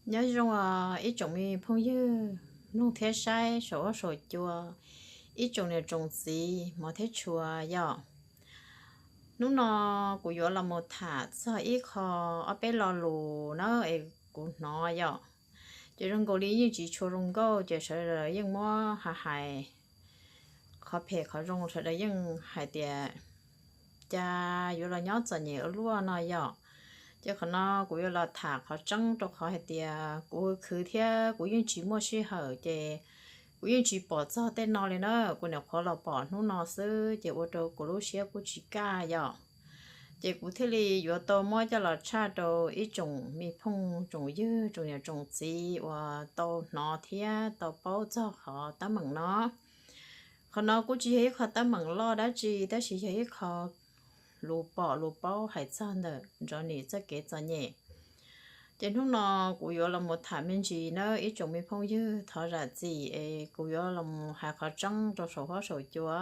Nyob zoo ib tsoom me phooj ywg mloog thiab saib saum huab saum cua, ib tsoom niam tsoom txiv hmov thiab tshua yom. Hnub no kuv yuav los mus tham txog ib qho, ob peb lo lus na es kuv hnov yom. Ces zoo nkaus li yeej tsis tshua zoo nkauj ces sawv daws yeej muab hais hais qhov phem qhov zoo, sawv daws yeej hais tias cas yuav los nyob txom nyem ua luaj no yom. Ces qhov no kuv yuav los tham qhov tseeb rau qhov hais tias kuv khwv thiab kuv yeej tsis muaj sij hawm ces kuv yeej tsis pom txog tej no li na, kuv nyuam qhuav los pom hnub no xwb ces ua rau kuv lub siab kuj tsis kaj yom. Ces kuv thiaj li yuav tau muab coj los tshaj rau ib tsoom me phooj tsoom ywg tsoom niam tsoom txiv uas tau hnov thiab tau paub txog qhov teeb meem no. Qhov no kuj tsis yog ib qho teeb meem loj dab tsi tab sis yog ib qho lus pom lus paub hais txog ntawm Ntsov Nim txoj kev txom nyem. Ces hnub no kuv yuav los mus tham me ntsis na ib tsoom me phooj ywg thov zam txim es kuv yuav los mus hais qhov tseeb rau saum huab saum cua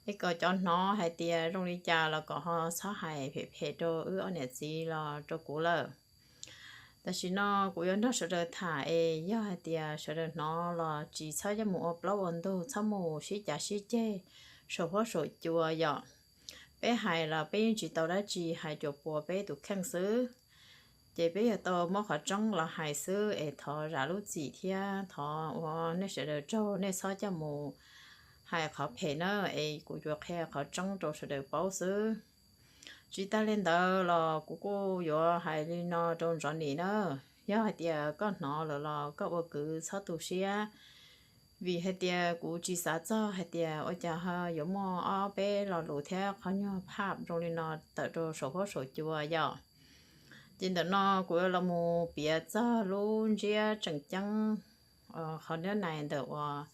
es kom cov hnov hais tias zoo li cas los kom ho txhob hais phem phem rau wb ob niam txiv los rau kuv lawm. Tam sim no kuv yuav nrog sawv daws tham es yog hais tias sawv daws hnov los tsis txhob coj mus ua plaub ua ntug, txhob mus sib cav sib ceg saum huab saum cua yom. Peb hais los peb yeej tsis tau dab tsi, hais cuam puas peb tus kheej xwb. Ces peb yuav tau muab qhov tseeb los hais xwb es thov zam lub txim thiab thov ua nej sawv daws tsaug, nej txhob coj mus hais qhov phem na es kuv yuav qhia qhov tseeb rau sawv daws paub xwb. Tsis tas li ntawd los kuv kuj yuav hais li no rau Ntsov Nim na, yog hais tias koj hnov lawm los koj ua kwv txhob tu siab, vim hais tias kuv tsis xav txog hais tias ua cas ho yuav muaj ob peb lo lus thiab qhov nyuag phaj zoo li no tawm rau saum huab saum cua yom. Ces ntawm no kuv yuav los mus piav txog lub ntsiab tseem ceeb qhov nab nais ntawm uas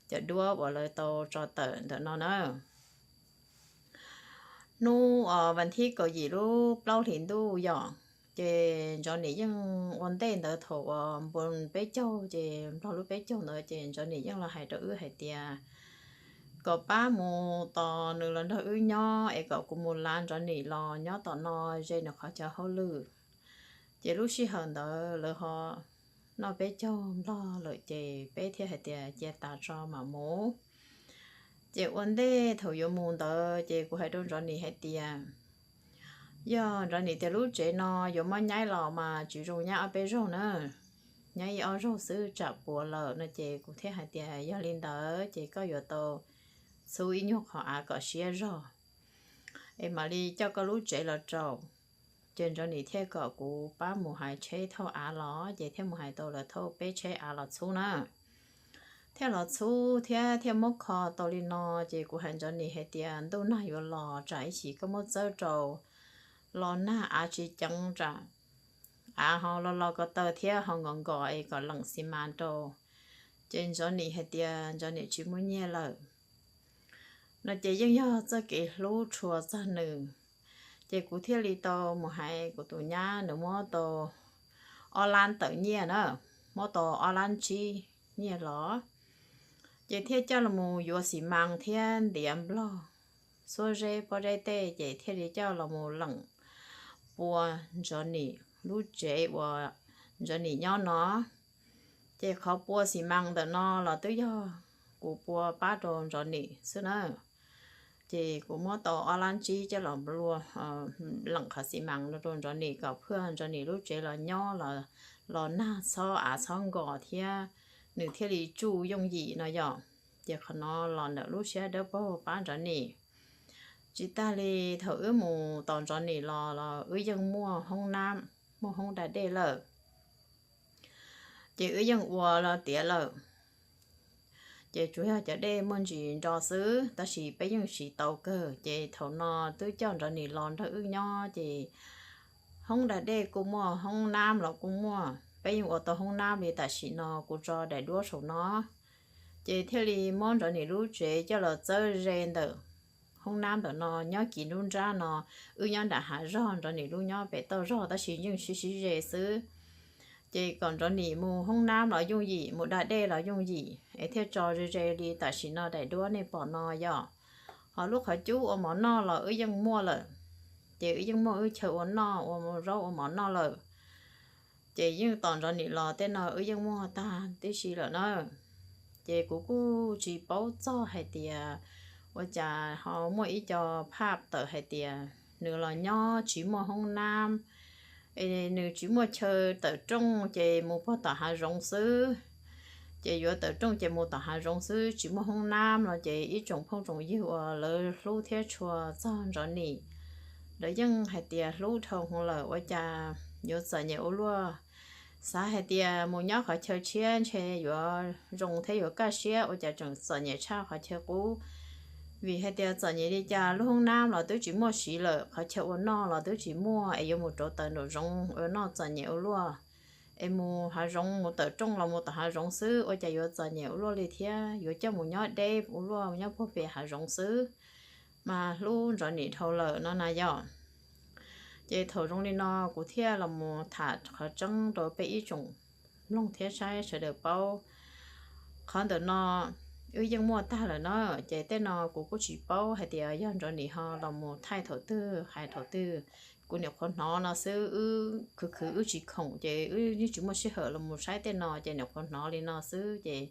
cov duab uas lawv tau tso tawm ntawm no na. Hnub vas thib kaum yim lub plaub hlis ntuj yom, ces Ntsov Nim yeej ua ntej ntawd thaum uas npus peb caug ces nplog lub peb caug ntawd ces Ntsov Nim yeej los hais rau wb hais tias kom pab mus tos nws los nrog wb nyob es kom kuv mus lav Ntsov Nim los nyob tom no ze nws qhov chaw hauj lwm. Ces lub sij hawm ntawd lawv ho noj peb caug nplog lawm ces peb thiaj hais tias cia tas tso mam mus. Ces ua ntej thaum yuav mus ntawd ces kuv hais rau Ntsov Nim hais tias, yog Ntsov Nim tias lub tsev no yuav muab nyaib los mas tsis zoo nyaib ob peb zaug na, nyaib ib ob zaug xwb tsam puas lawm no ces kuv thiaj hais tias yog li ntawd ces koj yuav tau txhub ib nyuag qhov av kom siab zog es mam li coj koj lub tsev los rau. Ces Ntsov Nim thiaj kom kuv pab mus hais tsheb thauj av los ces thiaj mus hais tau lawv thauj peb tsheb av los txhub na. Thiaj los txhub thiab thiaj muab kho tau li no ces kuv hais Ntsov Nim hais tias ntuj nag yuav los tsam ib chim koj muab txawb rau los nag av tsis ceev tsam av ho lo lo ko taw thiab ho nkos nkos es kom leem xi mas rau. Ces Ntsov Nim hais tias Ntsov Nim tsis muaj nyiaj lawm no ces yeej yog txoj kev hlub tshua txog nws. Ces kuv thiaj li tau mus hais kuv tus nyab nws muab tau ob lab tawm nyiaj na, muab tau ob lab tsib nyiaj los, ces thiaj coj los mus yuav xi mas thiab ntiav nplog, xuab zeb pob zeb tej ces thiaj li coj los mus leem pua Ntsov Nim lub tsev uas Ntsov Nim nyob no. Ces qhov pua xi mas ntawm no los twb yog kuv pua pab rau Ntsov Nim xwb na. Ces kuv muab tau ob lab tsib coj los leem qhov xi mas no rau Ntsov Nim kom phaj Ntsov Nim lub tsev los nyob los nag txhob av txhob nkos thiab nws thiaj li tsuj yooj yim no yom. Ces qhov no los ntawm lub siab dawb paug pab Ntsov Nim. Tsis tas li thaum wb mus tos Ntsov Nim los los wb yeej muaj hoob nab, muaj hoob da dej lawm. Ces wb yeej ua los tiav lawm. Ces tsuas yog cov dej muaj ntsis nro xwb tab sis peb yeej siv tau kawg. Ces thaum no twb coj Ntsov Nim los nrog wb nyob ces hoob da dej kuj muaj, hoob nab los kuj muaj, peb yeej ua tau hoob nab li tam sim no kuv tso daim duab saum no. Ces thiaj li muab Ntsov Nim lub tsev coj los txawb ze ntawm hoob nab ntawm no. Nyob kis nruab nrab no wb nyob nram hav zog, Ntsov Nim lub nyob pem toj zog tab sis yeej sib sib ze xwb. Ces kom Ntsov Nim mus hoob nab los yooj yim, mus da dej los yooj yim es thiaj tso ze ze li tam sim no daim duab nej pom no yom. Ho lub qhov cub ua mov noj los wb yeej muaj lawm. Ces wb yeej muaj wb chaw ua noj, ua zaub ua mov noj lawm. Ces yeej tos Nrov Nim los tej no wb yeej muaj tag tib si lawm na. Ces kuv kuj tsis paub txog hais tias ua cas ho muaj ib co phaj tawm hais tias nws los nyob tsis muaj hoob nab, es nws tsis muaj chaw tawm rooj ces mus puag tom hav zoov xwb. Ces yuav tawm rooj ces mus tom hav zoov xwb, tsis muaj hoob nab no. Ces ib tsoom phooj tsoom ywg uas lawv hlub thiab tshua txog Nrov Nim, lawv yeej hais tias hlub dhau hwv lawm, ua cas yuav txom nyem ua luaj. Xav hais tias mus nyob qhov chaw tshiab ntshe yuav zoo thiab yuav kaj siab, ua cas tseem txom nyem tshaj qhov chaw qub. Vim hais tias txom nyem li cas, lub hoob nab los twb tsis muaj siv lawm, qhov chaw ua noj los twb tsis muaj, es yuav mus rauv taws nraum zoov ua noj txom nyem ua luaj. Es mus hav zoov, mus tawm rooj los mus tom hav zoov xwb, ua cas yuav txom nyem ua luaj li thiab, yuav coj mus nyob deb ua luaj, nyob puag pem hav zoov xwb, mas hlub Nrov Nim dhau lawm no na yom. Ces thaum zoo li no kuv thiaj los mus tham qhov tseeb rau peb ib tsoom mloog thiab saib sawv daws paub. Qhov ntawm no wb yeej muaj tag lawm na, ces tej no kuv kuj tsis paub hais tias yog Nrov Nim ho los mus thaij thaum twg hais thaum twg. Kuv nyuam qhuav hnov no xwb, wb khwv khwv wb tsis khoom ces wb yeej tsis muaj sij hawm los mus saib tej no, ces nyuam qhuav hnov li no xwb ces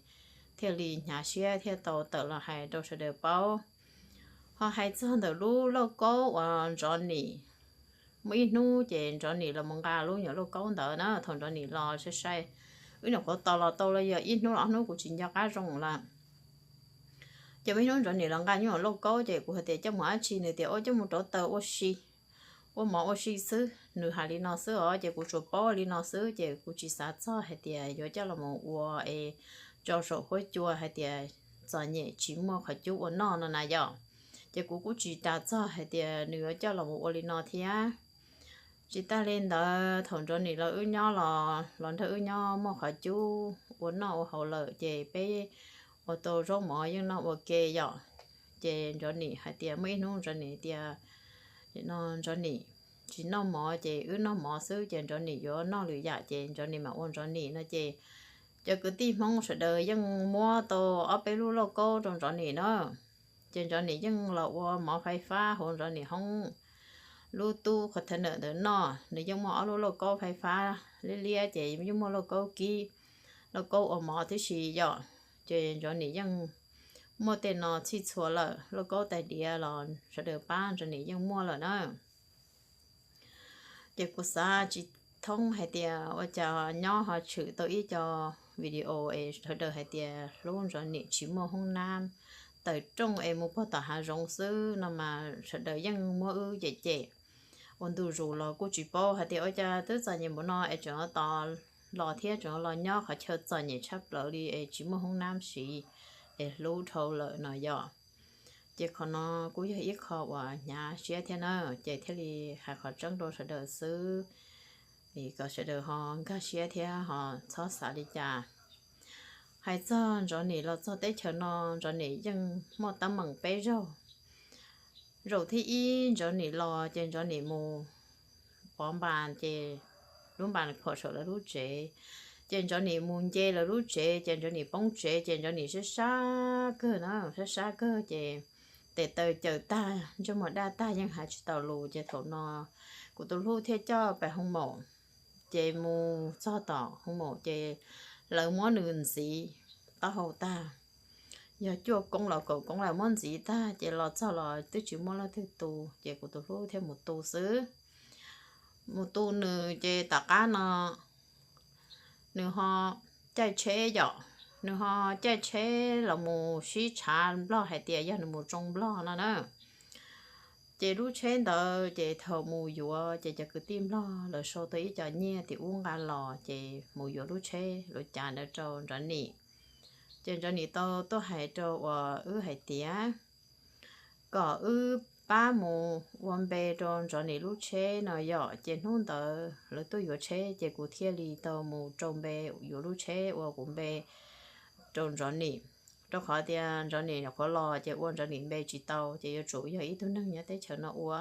thiaj li hnyav siab thiaj tau tawm los hais rau sawv daws paub. Ho hais txog ntawm lub lauj kaub uas Nrov Nim, muaj ib hnub ces Nrov Nim los mus nqa lub nyuam lauj kaub ntawd na, thaum Nrov Nim los sai sai, wb nyuam qhuav tos los tau los yog ib hnub los ob hnub kuv tsis nco qab zoo lawm. Ces muaj ib hnub Nrov Nim los nqa nyuam lauj kaub ces kuv hais tias coj mus dab tsi, nws tias ua coj mus rauv taws ua si, ua mov ua si xwb, nws hais li no xwb os. Ces kuv tsuas paub li no xwb ces kuv tsis xav txog hais tias yuav coj los mus ua es tso saum huab cua hais tias txom nyem tsis muaj qhov cub ua noj no na yom. Ces kuv kuj tsis tas txog hais tias nws yuav coj los mus ua li no thiab. Tsis tas li ntawd, thaum Nrov Nim los wb nyob los los nrog wb nyob muaj qhov cub ua noj ua haus lawm ces peb ua tau zaub mov yeej noj ua ke yom. Ces Nrov Nim hais tias muaj ib hnub Nrov Nim tias, no Nrov Nim tsis noj mov ces wb noj mov xwb, ces Nrov Nim yuav noj lwm yam ces Nrov Nim mam ua Nrov Nim no ces cov kwv tij Hmoob sawv daws yeej muab tau ob peb lub lauj kaub rau Nrov Nim na. Ces Nrov Nim yeej los ua mov fais fab hauv Nrov Nim hoob lub tub qhov thawv nawm ntawd noj. Nws yeej muaj ob lub lauj kaub fais fab liab liab ces yeej muaj lauj kaub kib, lauj kaub ua mov tib si yom. Ces Nrov Nim yeej muaj tej no txhij txhua lawm, lauj kaub tais diav los sawv daws pab Nrov Nim yeej muaj lawm na. Ces kuv xav tsis thoob hais tias ua cas nyob ho tshwm tau ib co video es sawv daws hais tias hlub Nrov Nim tsis muaj hoob nab, tawm rooj es mus puag tom hav zoov xwb no mas sawv daws yeej muab wb cem cem. Ua ntu zus los kuj tsis paub hais tias ua cas twb txom nyem npaum no es tseem tos los thiab tseem los nyob qhov chaw txom nyem tshaj plaws li es tsis muaj hoob nab siv es hlub dhau lawm no yom. Ces qhov no kuj yog ib qho uas hnyav siab thiab na, ces thiaj li hais qhov tseeb rau sawv daws xwb, kom sawv daws ho nkag siab thiab ho txhob xav li cas. Hais txog Nrov Nim los txog teb chaws no, Nrov Nim yeej muaj teeb meem peb zaug. Zaum thib ib Nrov Nim los ces Nrov Nim mus pov npas ces lub npas phom saum lawv lub tsev, ces Nrov Nim mus nce lawv lub tsev ces Nrov Nim poob tsev ces Nrov Nim sab sab kawg na, sab sab kawg ces tes taw cawm tag, ntsej muag daj tag yeej hais tsis tau lus. Ces thaum no kuv tus hlub thiaj coj pem hoo maum, ces mus txog tom hoo maum ces lawv muab nws ntxiv taub hau tag, yog cuaj koob los kaum koob lawv muab ntxiv tag ces los txog los twb tsis muaj leej twg tu, ces kuv tus hlub thiaj mus tu xwb. Mus tu nws ces tom qab no nws ho caij tsheb yom, nws ho caij tsheb los mus sib tshav nplog hais tias yog nws mus tsoo nplog no na. Ces lub tsheb ntawd ces thaum mus yuav ces cov kwv tij nplog lawv sau tau ib co nyiaj tim ub nqa los ces mus yuav lub tsheb lawv cav ntawd rau Nrov Nim. Ces Nrov Nim tau tuaj hais rau uas wb hais tias kom wb pab mus ua npe rau Nrov Nim lub tsheb no yom. Ces hnub ntawd lawv tuaj yuav tsheb ces kuv thiaj li tau mus rau npe yuav lub tsheb ua kuv npe rau Nrov Nim, rau qhov tias Nrov Nim nyuam qhuav los ces ua Nrov Nim npe tsis tau ces yuav tsum yog ib tug neeg nyob teb chaws no ua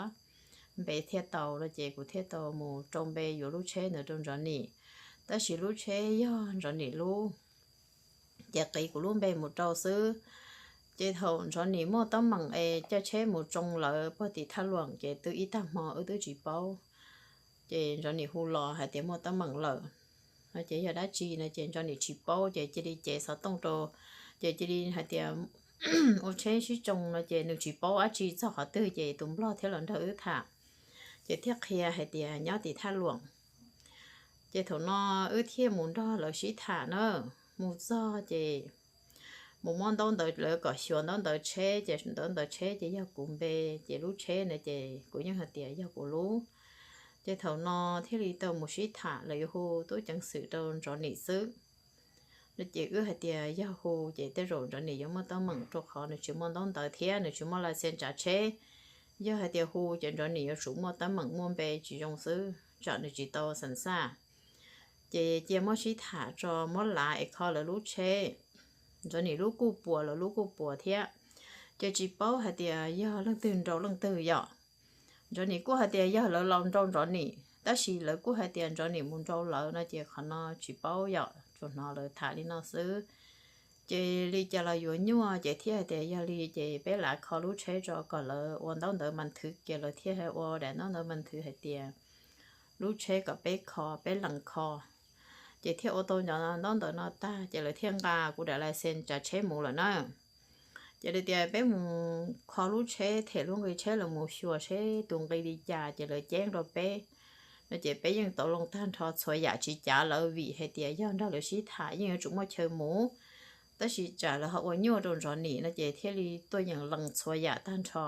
npe thiaj tau no ces kuv thiaj tau mus rau npe yuav lub tsheb ntawd rau Nrov Nim. Tab sis lub tsheb yog Nrov Nim lub, ces qiv kuv lub npe mus rau xwb. Ces thaum Nrov Nim muaj teeb meem es caij tsheb mus tsoo lawv puag tim Thaj Luam ces twb ib tag hmo wb twb tsis paub. Ces Nrov Nim hu los hais tias muaj teeb meem lawm, no ces yog dab tsi no ces Ntsov Nim tsis paub ces cia li cev xov tooj rau, ces cia li hais tias ua tsheb sib tsoo no ces nws tsis paub dab tsi txog qhov twg ces tus nplog thiaj los nrog wb tham, ces thiaj qhia hais tias nyob tim Thaj Luam. Ces thaum no wb thiaj mus nrog lawv sib tham na, mus txog ces mus muab ntaub ntawv, lawv kom xyuas ntaub ntawv tsheb, ces ntaub ntawv tsheb ces yog kuv npe, ces lub tsheb na ces kuv yeej hais tias yog kuv lub. Ces thaum no thiaj li tau mus sib tham, lawv yuav hu tub ceev xwm rau Ntsov Nim xwb. No ces wb hais tias yog hu ces tej zaum Ntsov Nim yuav muaj teeb meem rau qhov nws tsis muaj ntaub ntawv thiab nws tsis muaj license tsav tsheb. Yog hais tias hu ces Ntsov Nim yuav tsum muaj teeb meem muaj npe tsis zoo xwb, tsam nws tsis tau xeem xaj. Ces cia muab sib tham tso, muab lav es kho lawv lub tsheb. Ntsov Nim lub kuj puas, lawv lub kuj puas thiab. Ces tsis paub hais tias yog leej twg nrau leej twg yom. Ntsov Nim kuj hais tias yog lawv los nrau Ntsov Nim, tab sis lawv kuj hais tias Ntsov Nim mus nrau lawv no ces qhov no tsis paub yom, tsuas hnov lawv tham li no xwb. Ces li cas los yuav nyuaj ces thiaj hais tias yog li ces peb lav kho lub tsheb tso kom lawv ua ntaub ntawv mas thwv kiag, lawv thiaj ua daim ntaub ntawv mas thwv hais tias lub tsheb kom peb kho, peb lees kho. Ces thiaj ua tau ntaub ntawv no tag ces lawv thiaj nqa kuv daim license tsav tsheb mus lawm na. Ces li tias peb mus kho lub tsheb, them lub nqi tsheb, lawv mus xyuas seb tus nqi li cas ces lawv ceeb rau peb. No ces peb yeej tau loo tag nrho txhua yam tsis cav lawv vim hais tias yog nrog lawv sib tham yeej yuav tsum muaj chaw mus. Tab sis tsam lawv ho ua nyuaj rau Ntsov Nim no ces thiaj li tuaj yeem lees txhua yam tag nrho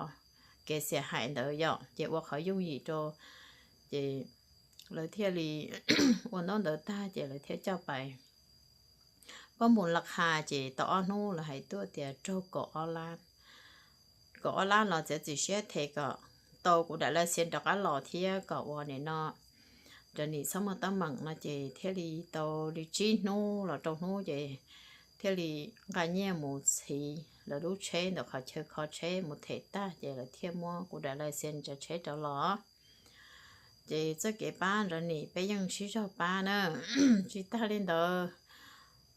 kev xiam haim ntawd yom, ces ua qhov yooj yim rau. Ces lawv thiaj li ua ntaub ntawv tag ces lawv thiaj coj pais. Pab mus laj qha ces tau ob hnub lawv hais tuaj tias raug kaum ob lab. Kaum ob lab los txiav txim siab them kom tau kuv daim license rov qab los thiab kom ua nim no Ntsov Nim txhob muaj teeb meem no ces thiaj li tau li tsib hnub los rau hnub ces thiaj li nqa nyiaj mus txhiv lawv lub tsheb ntawm qhov chaw kho tsheb mus them tag ces lawv thiaj muab kuv daim license tsav tsheb rov los. Ces txoj kev pab Ntsov Nim peb yeej sib zog pab na. Tsis tag li ntawd,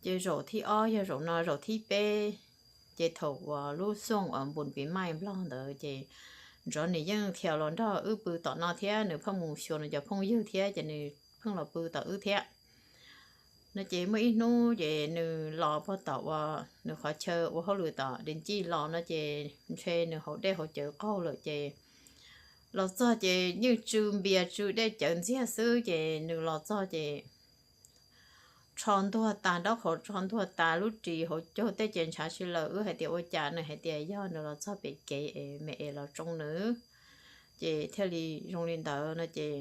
ces zaum thib ob yog zaum no zaum thib peb, ces thaum uas lub xyoo uas npun pis maij nplog ntawd ces Ntsov Nim yeej khiav los nrog wb pw tom no thiab nws pheej mus xyuas nws cov phooj ywg thiab ces nws pheej los pw tom wb thiab. No ces muaj ib hnub ces nws los puag tom uas nws qhov chaw ua hauj lwm tom di ncij los no ces ntshe nws haus dej haus cawv qaug lawm ces los txog ces yeej tsw npias tsw dej cawv ntxiag xwb ces nws los txog ces tsho ntuag tas nraub qaum, tsho ntuag tas lub ris hauv caug tej ces ntshav si lawm. Wb hais tias ua cas, nws hais tias yog nws los txog pem kev es me es los tsoo nws. Ces thiaj li zoo li ntawd no ces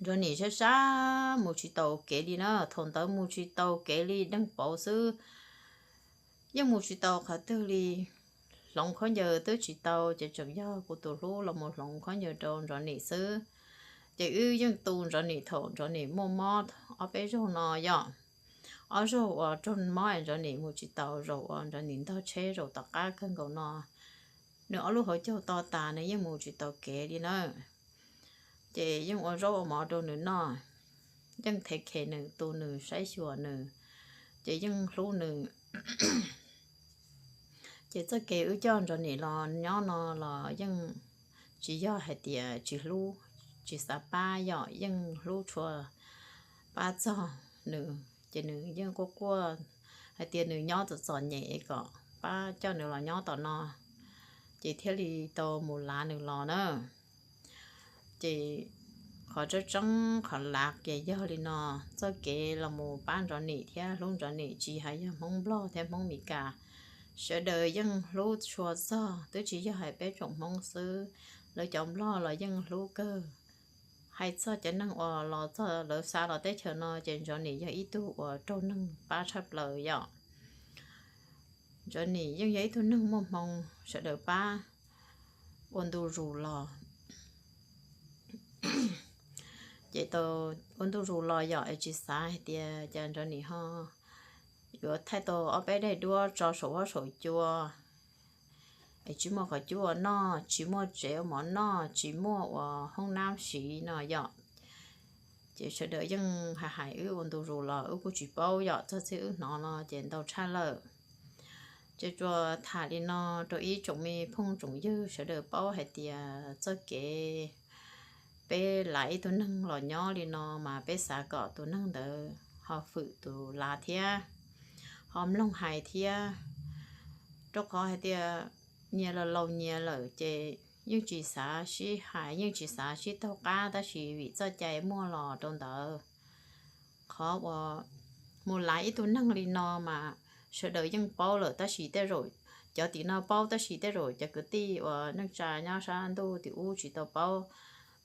Ntsov Nim sab sab mus tsis tau kev li na, thaum ntawd mus tsis tau kev li, deeg pauv xwb, yeej mus tsis tau qhov twg li. Hloov khaub ncaws twb tsis tau ces tseem yog kuv tus hlub los mus hloov khaub ncaws rau Ntsov Nim xwb. Ces wb yeej tu Ntsov Nim thaum Ntsov Nim muaj mob ob peb zaug no yom. Ob zaug uas raug mob es Ntsov Nim mus tsis tau, zaum uas Ntsov Nim ntog tsheb zaum tom qab kawg nkaus no, nws ob lub hauv caug to tas nws yeej mus tsis tau kev li na. Ces yeej ua zaub ua mov rau nws noj, yeej thev khev nws, tu nws, saib xyuas nws, ces yeej hlub nws. Ces txoj kev wb coj Ntsov Nim los nyob no los yeej tsis yog hais tias tsis hlub, tsis xav pab yom, yeej hlub tshua, pab txog nws ces nws yeej quaj quaj hais tias nws nyob txom txom nyem kom pab coj nws los nyob tom no, ces thiaj li tau mus lav nws los na. Ces qhov tseeb tseeb qhov lav kiag yog li no, txoj kev los mus pab Ntsov Nim thiab hlub Ntsov Nim tsis hais yog Hmoob Nplog thiab Hmoob Mes Kas, sawv daws yeej hlub tshua txog, twb tsis yog hais peb tsoom Hmoob xwb, lawv cov Nplog los yeej hlub kawg. Hais txog cov neeg uas los txog lawv xa los teb chaws no ces Ntsov Nim yog ib tug uas raug neeg pab tshaj plaws yom. Ntsov Nim yeej yog ib tug neeg muaj hmoo, sawv daws pab ua ntu zus los. Ces tau ua ntu zus los yom, es tsis xav hais tias cas Ntsov Nim ho yuav thaij tau ob peb daim duab tso saum huab saum cua, es tsis muaj qhov cub ua noj, tsis muaj tsev ua mov noj, tsis muaj ua hoob nab siv no yom. Ces sawv daws yeej hais hais wb ua ntu zus los wb kuj tsis paub yom, txog txij wb hnov no ces ntau tshaj lawm. Ces tsuas tham li no rau ib tsoom me phooj tsoom ywg sawv daws paub hais tias txoj kev peb lav ib tug neeg los nyob li no mas peb xav kom tus neeg ntawd ho hwm tus lav thiab, ho mloog hais thiab, rau qhov hais tias nyias los laus nyias lawm ces yeej tsis xav sib hais, yeej tsis xav sib taug qab, tab sis vim txoj cai muaj los rau ntawd. Qhov uas mus lav ib tug neeg li no mas sawv daws yeej paub lawm, tab sis tej zaum cov tim no paub, tab sis tej zaum cov kwv tij uas neej tsa nyob sab ntuj tim ub tsis tau paub.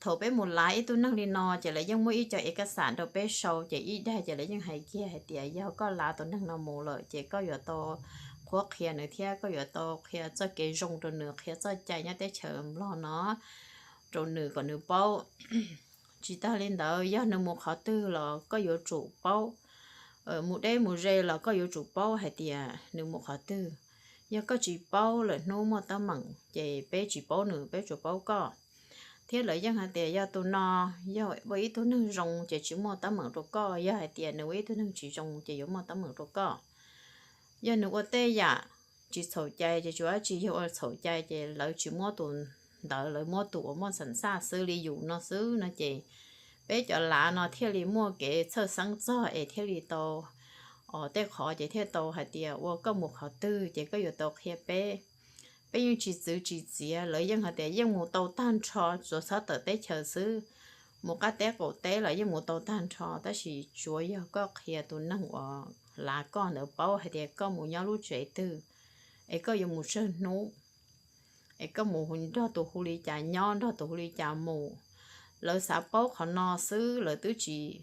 Thaum peb mus lav ib tug neeg li no ces lawv yeej muab ib co ev kas xam rau peb sau, ces ib daim ces lawv yeej hais kiag hais tias yog koj lav tus neeg no mus lawm ces koj yuav tau qhuab qhia nws thiab koj yuav tau qhia txoj kev zoo rau nws, qhia txoj cai nyob teb chaws Nplog no rau nws kom nws paub. Tsis tag li ntawd, yog nws mus qhov twg los koj yuav tsum paub. Mus deb mus ze los koj yuav tsum paub hais tias nws mus qhov twg. Yog koj tsis paub lawm hnub muaj teeb meem ces peb tsis paub nws, peb tsuas paub koj. Thiab lawv yeej hais tias yog tus no yog ua ib tug neeg zoo ces tsis muaj teeb meem rau koj, yog hais tias nws ua ib tug neeg tsis zoo ces yuav muaj teeb meem rau koj. Yog nws ua tej yam tsis txhaum cai ces tsuas dab tsi yog ua txhaum cai ces lawv tsis muab tus ntawd, lawv muab tus uas muaj xam xaj xwb li yus no xwb no ces peb cov lav no thiaj li muaj kev txhawj xeeb txog es thiaj li tau, os, tej qhov ces thiaj tau hais tias ua koj mus qhov twg ces koj yuav tau qhia peb. Peb yeej tsis txwv tsis txiav, lawv yeej hais tias yeej mus tau tag nrho, tsuas txhob tawm teb chaws xwb, mus qab teb qaum teb los yeej mus tau tag nrho, tab sis tsuav yog koj qhia tus neeg uas lav koj ntawd paub hais tias koj mus nyob lub tsev twg, es koj yuav mus tsawg hnub, es koj mus nrog tus hu li cas nyob, nrog tus hu li cas mus. Lawv xav paub qhov no xwb, lawv twb tsis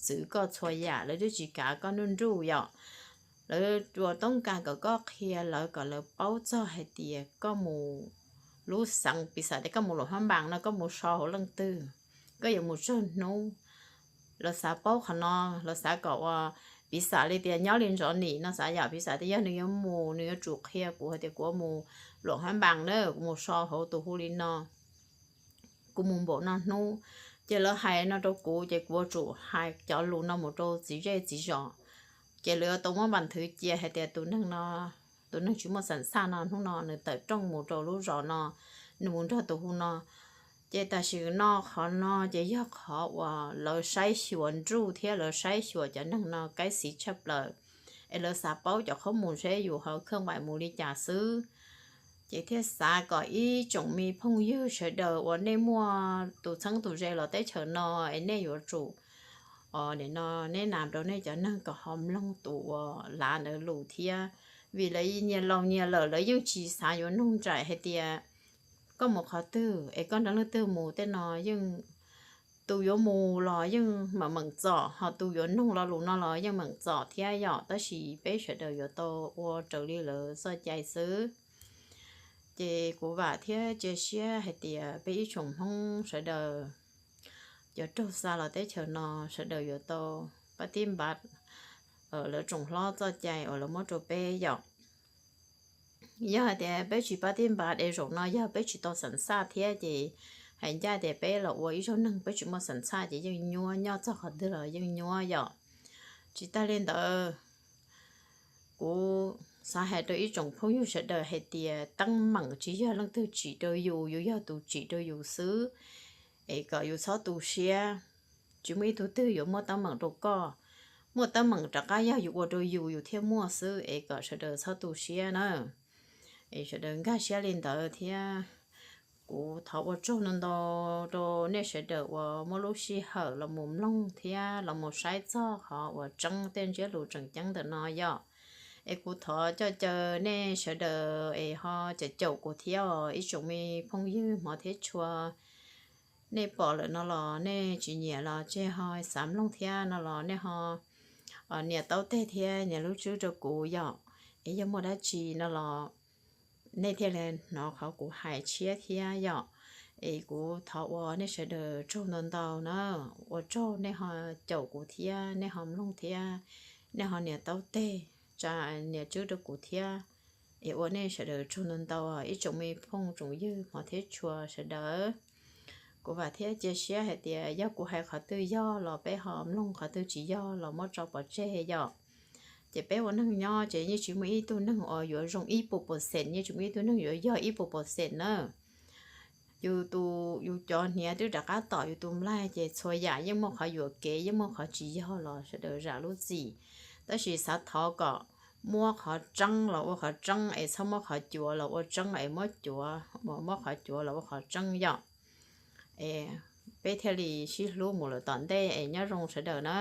txwv koj txhua yam, lawv twb tsis kav koj nuj nruj yom. Lawv tsuas toob kas kom koj qhia lawv, kom lawv paub txog hais tias koj mus lub xeev, piv xam tias koj mus Luam Phab Npas no koj mus so hauv leej twg, koj yuav mus tsawg hnub. Lawv xav paub qhov no, lawv xav kom ua, piv xam li tias nyob li Ntxhov Nim no xav yom, piv xam tias yog nws yuav mus nws yuav tsum qhia kuv hais tias kuv mus Luam Phab Npas na, kuv mus so hauv tus hu li no, kuv mus npaum no hnub. Ces lawv hais no rau kuv ces kuv yuav tsum hais cov lus no mus rau txiv zej txiv zos. Ces lawv yuav tau muab npas nthwv cia hais tias tus neeg no, tus neeg tsis muaj xam xaj no hnub no nws tawm rooj mus rau lub zos no, nws mus nrog tus hu no. Ces tam sim no qhov no ces yog qhov uas lawv saib xyuas nruj thiab lawv saib xyuas cov neeg no kaib xiv tshaj plaws, es lawv xav paub cov qhob mus seb yus ho khaj vais mus li cas xwb. Ces thiaj xav kom ib tsoom me phooj ywg sawv daws uas nej muaj tus txheeb tus ze los teb chaws no es nej yuav tsum, os, nim no neb nas rau nej cov neeg kom ho mloog tus uas lav ntawd lus thiab, vim lawv nyias laus nyias lawm lawv yeej tsis xav yuav noog nraim hais tias koj mus qhov twg es koj nrog leej twg mus, tej no yeej tus yuav mus los yeej meem meem txom, ho tus yuav noog lo lus no los yeej meem txom thiab yom, tab sis peb sawv daws yuav tau ua raws li lawv txoj cai xwb. Ces kuv vam thiab cia siab hais tias peb ib tsoom Hmoob sawv daws, cov raug xa los teb chaws no, sawv daws yuav tau pab tib npav, lawv tsoom hlob txoj cai uas lawv muab rau peb yom. Yog hais tias peb tsis pab tib npav es zaum no yog peb tsis tau xam xaj thiab ces hais ncaj tias peb los ua ib zaug neeg peb tsis muaj xam xaj ces yeej nyuab, nyob txog qhov twg los yeej nyuab yom. Tsis tag li ntawd, kuv xav hais rau ib tsoom phooj ywg sawv daws hais tias teeb meem tsis yog leej twg tsim rau yus, yus yog tus tsim rau yus xwb. Es kom yus txhob tu siab, tsis muaj ib tug twg yuav muaj teeb meem rau koj. Muaj teeb meem rov qab yog yus ua rau yus, yus thiaj muaj xwb, es kom sawv daws txhob tu siab na. Es sawv daws nkag siab li ntawd thiab. Kuv thov ua tsaug ntau ntau rau nej sawv daws uas muab lub sij hawm los mus mloog thiab los mus saib txog qhov uas tseeb tej ntsiab lus tseem ceeb ntawm no yom. Es kuv thov coj caw nej sawv daws es ho caum caum kuv thiab os ib tsoom me phooj ywg hmov thiab tshua. Nej pom lawm no los nej tsis nyiam los tseg ho xav mloog thiab no los nej ho nias taub teg thiab nias lub tswb rau kuv yom. Es yog muaj dab tsi no los nej thiaj li hnov qhov kuv hais tshiab thiab yom. Es kuv thov ua nej sawv daws tsaug ntau ntau na, ua tsaug nej ho caum kuv thiab nej ho mloog thiab nej ho nias taub teg, tsa, nias tswb rau kuv thiab. Es ua nej sawv daws tsaug ntau ntau ib tsoom me phooj tsoom ywg hmov thiab tshua sawv daws. Kuv vam thiab cia siab hais tias yog kuv hais qhov twg yog los peb ho mloog, qhov twg tsis yog los muab tso pov tseg yom. Ces peb ua neeg nyob ces yeej tsis muaj ib tug neeg uas yuav zoo ib puas percent, yeej tsis muaj ib tug neeg yuav yog ib puas percent na. yus tus, yus cov hniav twb rov qab tom yus tus nplaig ces txhua yam yeej muaj qhov yuam kev, yeej muaj qhov tsis yog los sawv daws zam lub txim. Tab sis xav thov kom muab qhov tseeb los ua qhov tseeb es txhob muab qhov cuav los ua tseeb es muab cuav, muab qhov cuav los ua qhov tseeb yom. Es peb thiaj li sib hlub mus lawm tom ntej es nyob zoo sawv daws na.